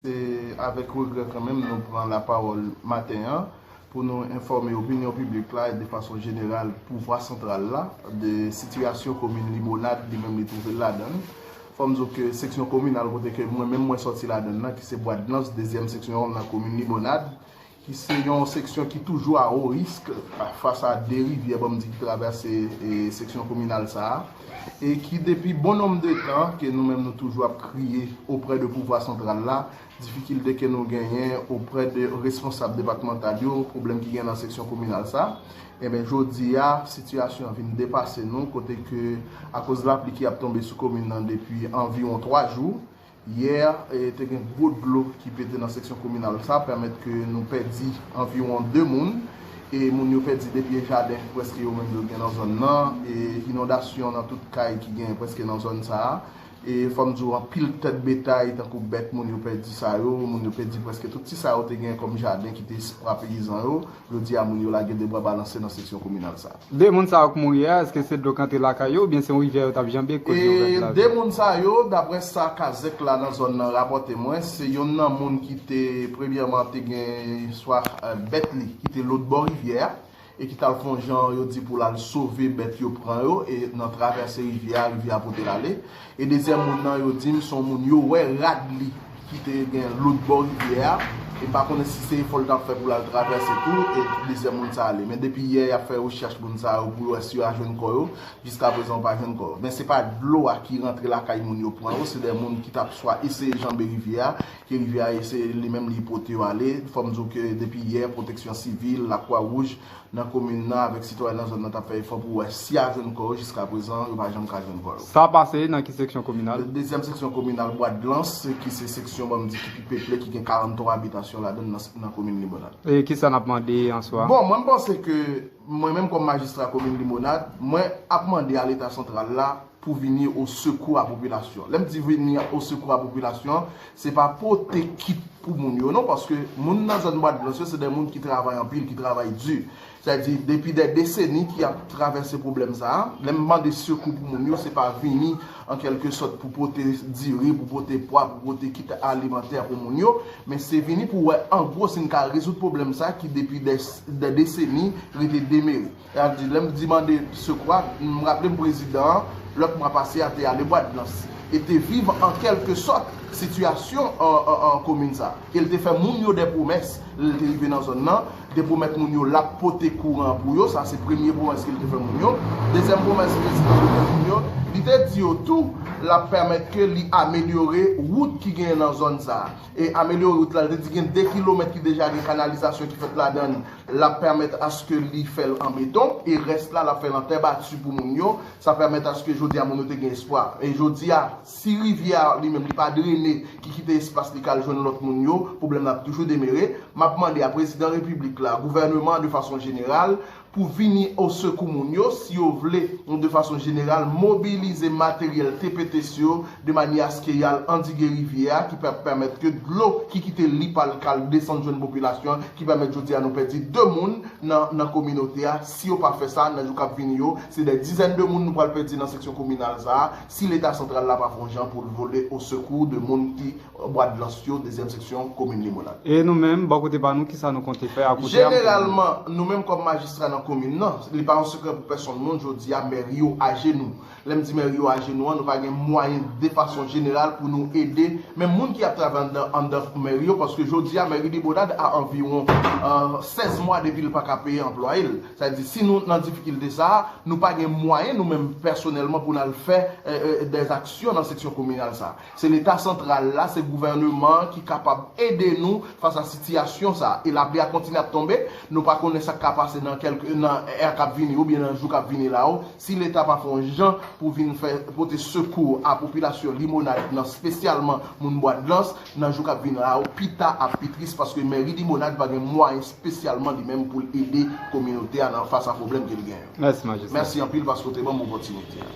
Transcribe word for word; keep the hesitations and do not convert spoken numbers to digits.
Se avèk regrè kanmenm nou pran lapawòl maten an pou nou enfòme opinyon piblik la e de fason jeneral pouvwa santral la de sitiyasyon komin Limonad li menm li twouve l ladan l. Fò m di w ke seksyon kominal kote ke mwen menm mwen sòti ladan l nan, ki se Bwadlans, dezyèm seksyon nan komin Limonad, ki se yon seksyon ki toujou a wo risk fas a de rivyè, ban m di, ki travèse e, seksyon kominal sa a, e ki depi bon nonm de tan ke nou menm nou toujou ap kriye oprè de pouvwa santral la, difikilte ke nou genyen oprè de responsab depatmantal yo, pwoblèm ki gen nan seksyon kominal sa. Enben, jodi a, sitiyasyon an vin depase nou, kote ke, akoz lapli ki ap tonbe sou komin nan depi anviwon twa jou, yè, e, te gen gwo dlo ki pete nan seksyon kominal sa, pèmèt ke nou pèdi anviwon de moun, e moun yo pèdi de pye jaden, prèske yo menm yo gen nan zòn nan, e inondasyon nan tout kay ki gen prèske nan zòn sa a. E fò m di w, anpil tèt betay, tankou bèt, moun yo pèdi sa yo, moun yo pèdi prèske tout ti sa yo te gen kòm jaden ki te espwa peyizan yo. Jodi a, moun yo lage de bra balanse nan seksyon kominal sa a. De moun sa yo k mouri a, èske se dlo k antre lakay yo, oubyen se yon rivyè yo t ap janbe k koz yo fè E, de moun sa yo, daprè sa kazèk la nan zòn nan rapòte mwen, se yonn nan moun ki te, premyèman, te gen swa, e, bèt li, ki te lòtbò rivyè a, e ki t al fè yon jan, yo di, pou l al sove bèt yo pran yo, e nan travèse rivyè a, rivyè a pote l ale. E dezyèm moun nan, yo di m, se yon moun yo wè rad li ki te gen lòtbò rivyè a, e m pa konnen si se efò l t ap fè pou l al travèse tou, e dezyèm moun sa ale. Men depi yè, y ap fè rechèch moun sa yo pou yo wè si yo a jwenn kò yo, jiskaprezan yo pa jwenn kò yo. Men se pa dlo a ki rantre lakay moun yo pran yo, se de moun ki t ap swa eseye janbe rivyè a, ke rivyè a eseye li menm li pote yo ale. Fò m di w ke depi yè, Pwoteksyon Sivil, Lakwa Wouj, nan komin nan avèk sitwayen nan zòn nan t ap fè efò pou wè si y a jwenn kò yo, jiskaprezan, yo pa janm ka jwenn kò yo. Sa pase nan ki seksyon kominal? Dezyèm seksyon kominal Bwadlans, ki se seksyon, ban m di, ki pi peple, ki gen karannntwa abitasyon ladan l nan, nan komin Limonad. E kisa n ap mande an swa? Bon, mwen, m panse ke mwen menm kòm majistra komin Limonad, mwen ap mande a Leta santral la pou vini o sekou a popilasyon. Lè m di vini o sekou a popilasyon, se pa pote kit pou moun yo non, paske moun nan zòn Bwadlans yo se de moun ki travay anpil, ki travay di. Sa di, depi de deseni ki ap travèse pwoblèm sa a, lè m mande sekou pou moun yo, se pa vini an kèlke sòt pou pote diri, pou pote pwa, pou pote kit alimantè pou moun yo, men se vini pou wè an gwo si n ka rezoud pwoblèm sa a ki depi de, de deseni rete demere. Sa di, lè m di mande sekou a, m raple m prezidan an, lòt mwa pase a te ale Bwadlans e te viv an kèlke sòt sitiyasyon an, an, an komin sa. E l te fè moun yo de pwomès, lè l te rive nan zòn nan, te pwomèt moun yo l ap pote kouran pou yo, sa se premye pwomès ke l te fè moun yo. Dezyèm pwomès prezidan te fè moun yo, li te di yo tou, l ap pèmèt ke li amelyore wout ki genyen nan zòn sa. E amelyore wout la, l te di gen de kilomèt ki deja gen kanalizasyon ki fèt ladan l, l ap pèmèt aske li fè l an beton, e rès la, l ap fè l an tè bati pou moun yo. Sa pèmèt aske jodi a moun yo te gen espwa. E jodi a, si rivyè a li menm li pa drene, ki kite espas li k al jwenn lòt moun yo, pwoblèm nan ap toujou demere. M ap mande a prezidan repiblik la, gouvènman an de fason jeneral, pou vini o sekou moun yo, si yo vle, de fason jeneral, mobilize materyèl T P T S yo, de manyè aske y al andike rivyè a, ki p ap pèmèt ke dlo ki kite li pa l k al desann jwenn popilasyon an, ki pèmèt jodi a nou pèdi de moun nan, nan kominote a. Si yo pa fè sa, nan jou k ap vini yo, se de dizèn de moun nou pral pèdi nan seksyon kominal sa a, si Leta santral la pa fè yon jan pou l vole o sekou de moun ki Bwadlans yo, dezyèm seksyon, komin Limonad. E nou menm, bò kote pa nou, kisa nou konte fè a kout zam? Jeneralman, nou menm kòm majistra nan komin nan, li pa yon sekrè pou pèsonn moun, jodi a, mèri yo ajenou. Lè m di mèri yo ajenou an, nou pa gen mwayen de fason jeneral pou nou ede menm moun ki ap travay anndan, anndan mèri yo, paske jodi a, mèri Limonad a anviwon, e, sèz mwa depi l pa ka peye anplwaye l. Sa vle di, si nou nan difikilte sa a, nou pa gen mwayen, nou menm pèsonèlman, pou n al fè, e, e, dèzaksyon nan seksyon kominal sa a. Se Leta santral la, se gouvènman an ki kapab ede nou fas a sitiyasyon sa a. E lapli a kontinye ap tonbe, nou pa konnen sa k ka pase nan kèlke, nan è k ap vini oubyen nan jou k ap vini la yo. Si Leta pa fè yon jan pou vin fè, pote sekou a popilasyon Limonad nan, espesyalman moun Bwadlans, nan jou k ap vini la yo, pita ap pi tris, paske mèri Limonad pa gen mwayen espesyalman li menm pou l ede kominote a nan fas a pwoblèm ke l genyen. Mèsi, majistra. Mèsi anpil paske w te ban m opòtinite a.